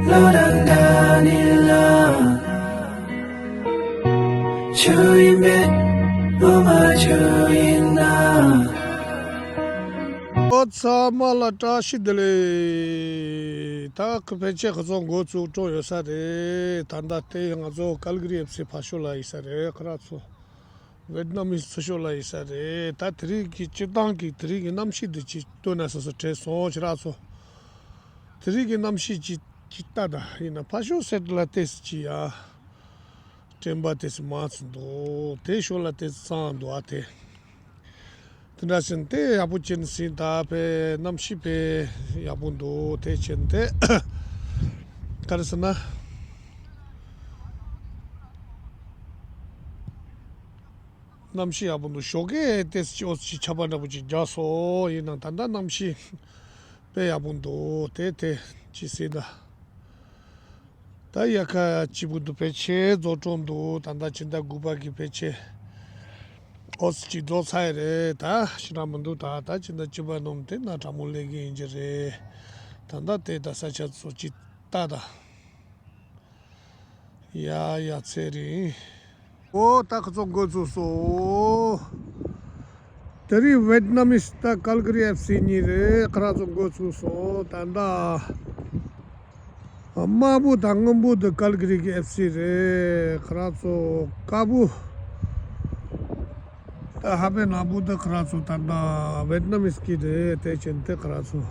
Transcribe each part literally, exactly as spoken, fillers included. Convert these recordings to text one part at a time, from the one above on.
བློ་རང་འདྲ་ནི་ལ། ཆུ་ཡིན་མེད་བློ་མ་ཆུ་ཡིན་ན། ཨོ་ཚང་མ་ལ་བཀྲ་ཤིས་བདེ་ལེགས། ད་ཁ་ཕན་ཆད་ཁ་ཚོ་འགོ་བཙུགས་འགྲོ་ཡོད་ས་རེད། ད་ལྟ་དེ་ང་ཚོ་ཀལ་གི་རི་ཨེཕ་སི་ཕར་ཕྱོགས་ལ་ཡིན་ས་རེད་ཁ་ར་ཚོ། ཝེད་ནམ་མི་ཚོ་ཕྱོགས་ལ་ཡིན་ས་རེད། ད་དེ་རིང་གི་སྤྱིར་བཏང་གི་དེ་རིང་གི་གནམ་གཤིས་འདི་ཅིག་སྟོན་ན་སོ་སོ་དྲན་སོང་ཁྱེད་རང་ཚོ། དེ་རིང་གི་གནམ་གཤིས་ཅིག་ཅིག་ལྟ་ད་ཡིན་ན་ཕ་ཤོ་སེད་ལ་ཏེས་ཅི་ཡ། དྲན་པ་ཏེས་མང་ཚོ་འདུག་དེ་ཤོ་ལ་ཏེས་གཙང་འདུག་ཨ་དེ། དེ་འདྲ་ཞིག་དེ་ཡག་པོ་ཅན་སྲིད་ད་པའི་གནམ་གཤིས་པའི་ཡག་པོ་འདུག་དེ་ཆེན་དེ་ག་རེ་ཟེར་ན། གནམ་གཤིས་ཡག་པོ་འདུག་ཞོགས་ཀས་ཏེས་ཅི་ཨོ་ཅི་ཆར་པ་འདྲ་པོ་ཅིག་རྒྱག་སོང་ཡིན་ནང་ད་ལྟ་གནམ་གཤིས་དཔེ་ཡག་པོ་འདུག་དེ་དེ་ཅི་སྲིད་ད། ད་ཡ་ཁ་གཅིག་པུ་འདུག་ཕལ་ཆེར་རྫོགས་གྲོང་འདུག་ད་ལྟ་ཕྱི་ཟླ་དགུ་པ་གི་ཕལ་ཆེར་ཨོ་ཙི་གཅིག་རྫོགས་ཚར་ཡི་རེད། ད་ཕྱི་ནང་མི་འདུག་ད་ད་ཕྱི་ཟླ་བཅུ་པ་ནང་དེ་ན་དྲང་མོ་ལས་ཀྱི་ཡིན་གྱི་རེད། ད་ལྟ་དེ་ད་ས་ཆ་ཚོ་གཅིག་ལྟ་ད། ཡ་ཡ་ཚེ་རིང་། ཨོ་ད་ཁ་ཚོ་འགོ་ཚུགས་སོ། དེ་རིང་ཝེད་ནམ་མི་སི་ད་ཀལ་གི་རི་ཨེཕ་སི་གཉིས་རེད་ཁ་ར་ཚོ་འགོ་ཚུགས་སོང་ད་ད། དམར་པོ་དང་སྔོན་པོ་དེ་ཀལ་གི་རི་གི་ཨེཕ་སི་རེད་ཁ་ར་ཚོ། དཀར་པོ་ད་ཧ་པའི་ནག་པོ་དེ་ཁ་ར་ཚོ་ད་ད་ཝེད་ནམ་མི་སི་གི་རེད་དེ་ཆེན་དེ་ཁ་ར་ཚོ།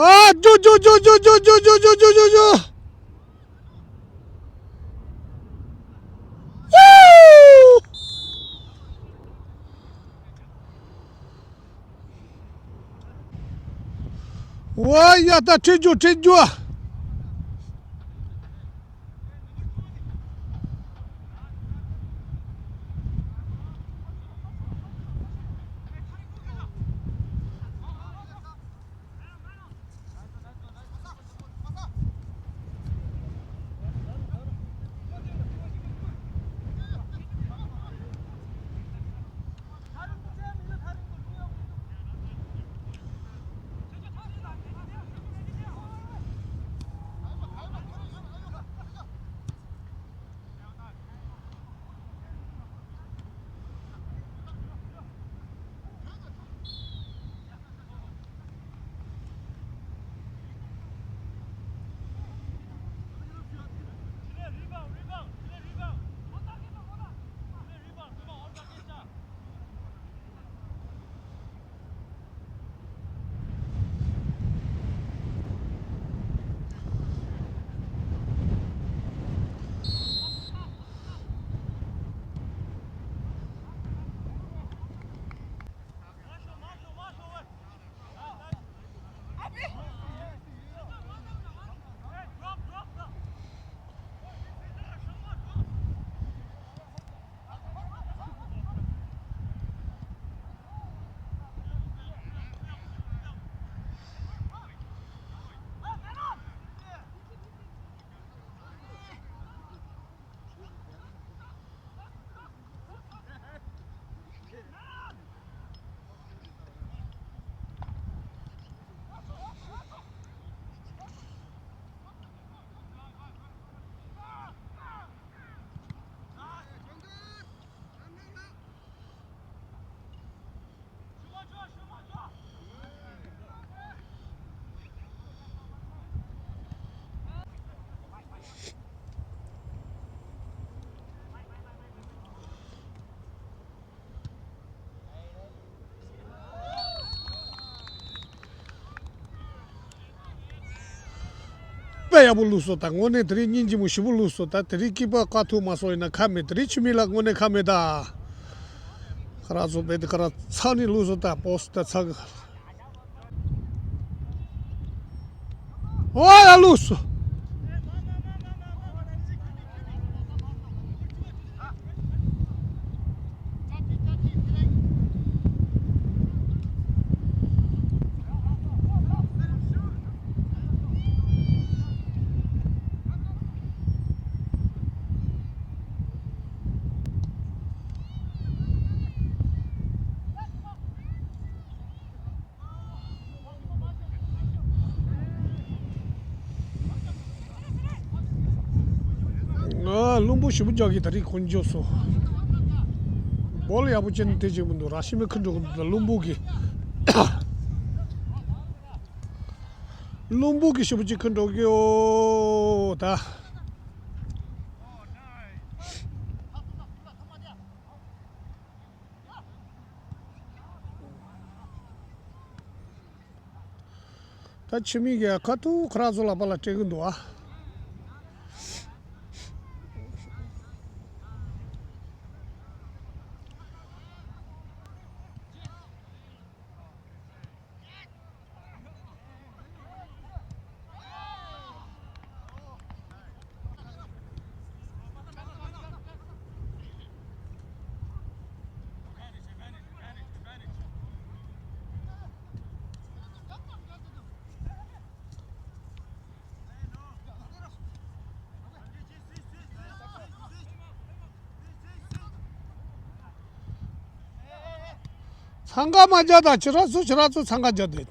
ཨ་ཇོ་ཇོ་ཇོ། ཝ་ཡ་ད་ཁྲིད་རྒྱུ་ཁྲིད་རྒྱུ། ཡག་པོ་བླུགས་སོང་། ད་དངོས་གནས་དེ་རིང་སྙིང་རྗེ་མོ་ཞེ་པོ་བླུགས་སོང་། ད་དེ་རིང་སྐྱིད་པ་དཀའ་ཐུབ་མ་སོང་ཡིན་ན་ཁ་མེད། དེ་རིང་ཆུ་མིག་ལགས་དངོས་གནས་ཁ་མེད་ད། ཁ་ར་ཚོ་བེད་ཁ་ར་ཚ་ནས་བླུགས་སོང་། ད་པོ་སི་ད་ཚ་གི། ཨོ་ཡ་བླུགས་སོང་། ང་རླུང་བུ་ཞེ་པོ་རྒྱག་གི་ད་རེས་ཁོང་འཇོག་སོང་། བོལ་ཡག་པོ་ཅན་དེ་ཅིག་མི་འདུག་ར་ཤི་མི་ཁུ་འགྲོ་གི་འདུག་རླུང་བུ་གི། རླུང་བུ་གི་ཞེ་པོ་ཅིག་ཁུ་འགྲོ་གི་ཡོད་ད། ད་ཆུ་མིག་གི་ཁ་ཐུག་ཁ་ར་ཚོ་ལག་པ་ལ་སྤྲད་གི་འདུག་ཨ། འཚང་ཁ་མ་རྒྱག་དང་། ཁྱེད་རང་ཚོ་ཁྱེད་རང་ཚོ་འཚང་ཁ་རྒྱག་དེ།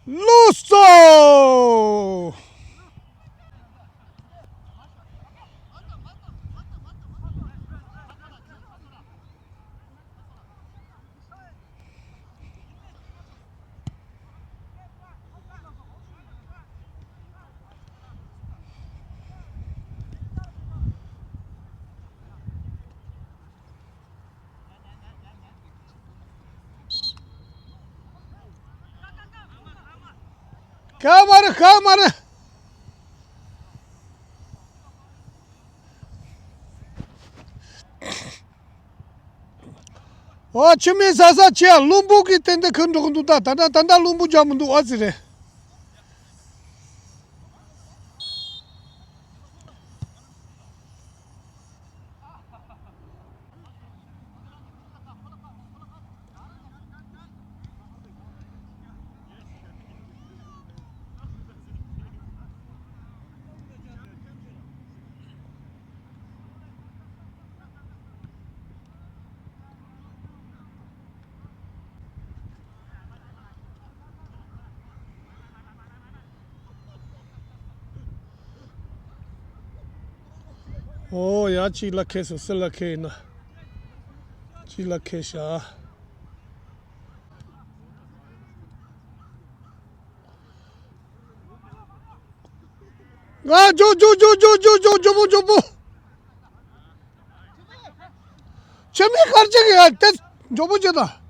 བླུགས་སོང་། ཁ་མ་རེད། ཁ་མ་རེད། ཨོ་ཆུ་མིག་ས་ས་ཆེ་ཡ་རླུང་བུ་གི་སྟེང་དེ་ཁུར་འགྲོ་གི་འདུག་ད་ད་ད་ད་ད་རླུང་བུ་རྒྱག་མི་འདུག་ཨ་ཙི་རེད། ཨོ་ཡ། གཅིག་ལ་ཁེལ་སོང་། སུ་ལ་ཁེལ་ཡིན་ན། གཅིག་ལ་ཁེལ་ཤག་ང་། མགྱོགས་མགྱོགས་མགྱོགས་མགྱོགས་མགྱོགས་མགྱོགས་མགྱོགས་པོ་མགྱོགས་པོ། ཆུ་མིག་དཀར་ཆག་གི་ཡ་དེ་མགྱོགས་པོ་བྱེད་དང་།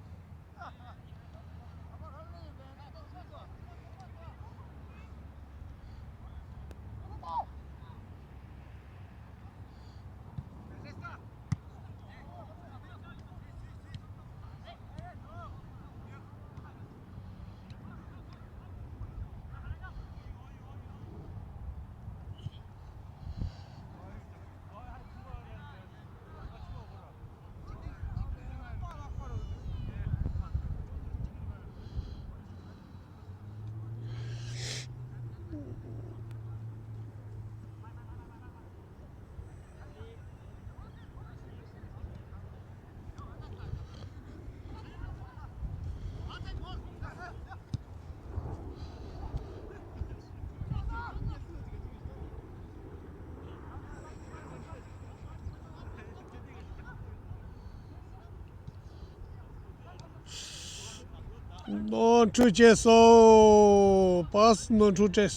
ནོར་འཁྲུལ་བྱས་སོང་། པཱ་སི་ནོར་འཁྲུལ་བྱས།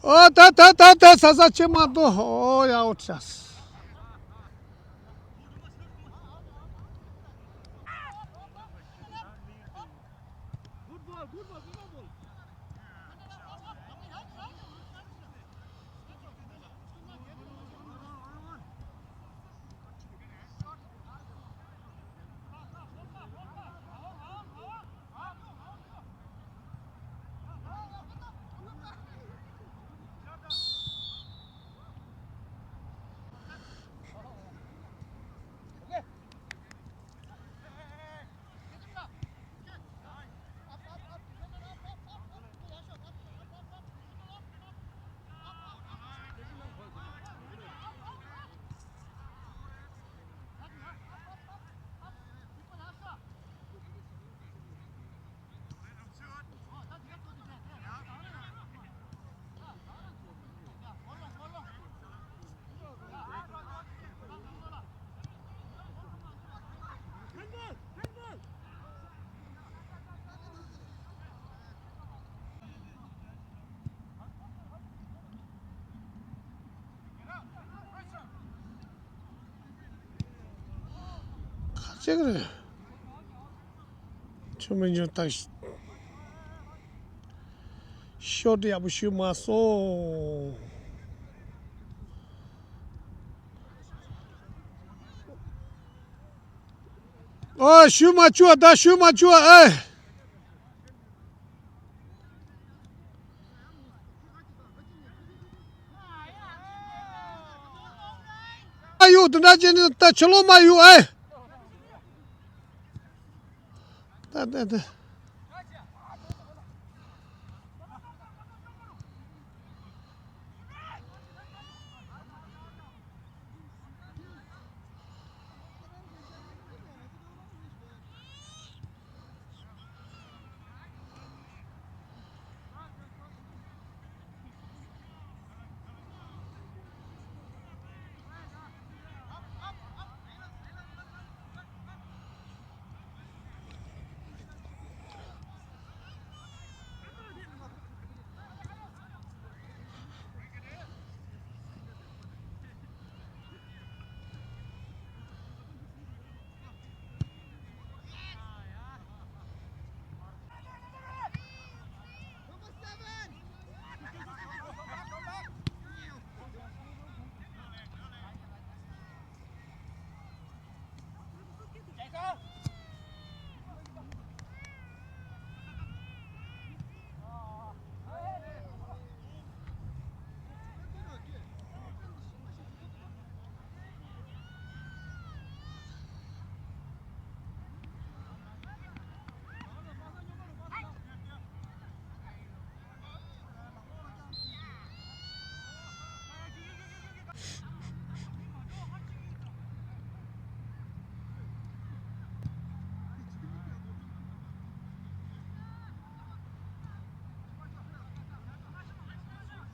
ཨོ་ད་ད་ད་ད་ས་ས་ཆེ་མ་གཏོགས། ཨོ་ཡ་ཨོ་ཆ། ཁ་ཅིག་རེད། ཆུ་མི་ཉུང་ད། ཤོ་ཏི་ཡག་པོ་ཞུ་མ་སོང་། ཨོ་ཞུ་མ་བཅུག་ད་ཞུ་མ་བཅུག་ཨེ། ཨ་ཡོ་དེ་འདྲ་བྱས་ནས་ད་ཕྱི་ལོགས་མ་ཡོ་ཨེ། ད་ད་ད།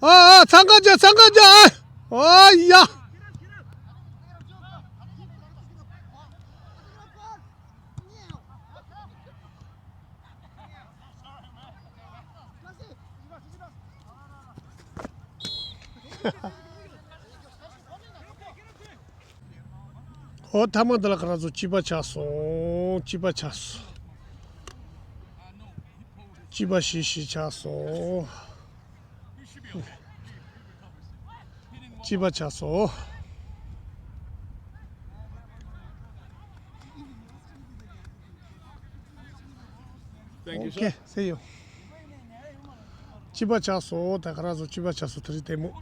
ཨ་ཨ་འཚང་ཁ་རྒྱག་འཚང་ཁ་རྒྱག་ཨ། ཨ་ཡ། ཨོ་ཐ་མ་འདི་ལ་ཁ་ར་ཚོ་གཅིག་པ་ཆགས་སོང་། གཅིག་པ་ཆགས་སོང་། གཅིག་པ་བཞི་བཞི་ཆགས་སོང་། གཅིག་པ་ཆགས་སོང་། Thank you, sir. Okay, see you. གཅིག་པ་ཆགས་སོང་། ད་ག་རང་ཚོ་གཅིག་པ་ཆགས་སོང་། དེ་རིང་ལྟད་མོ།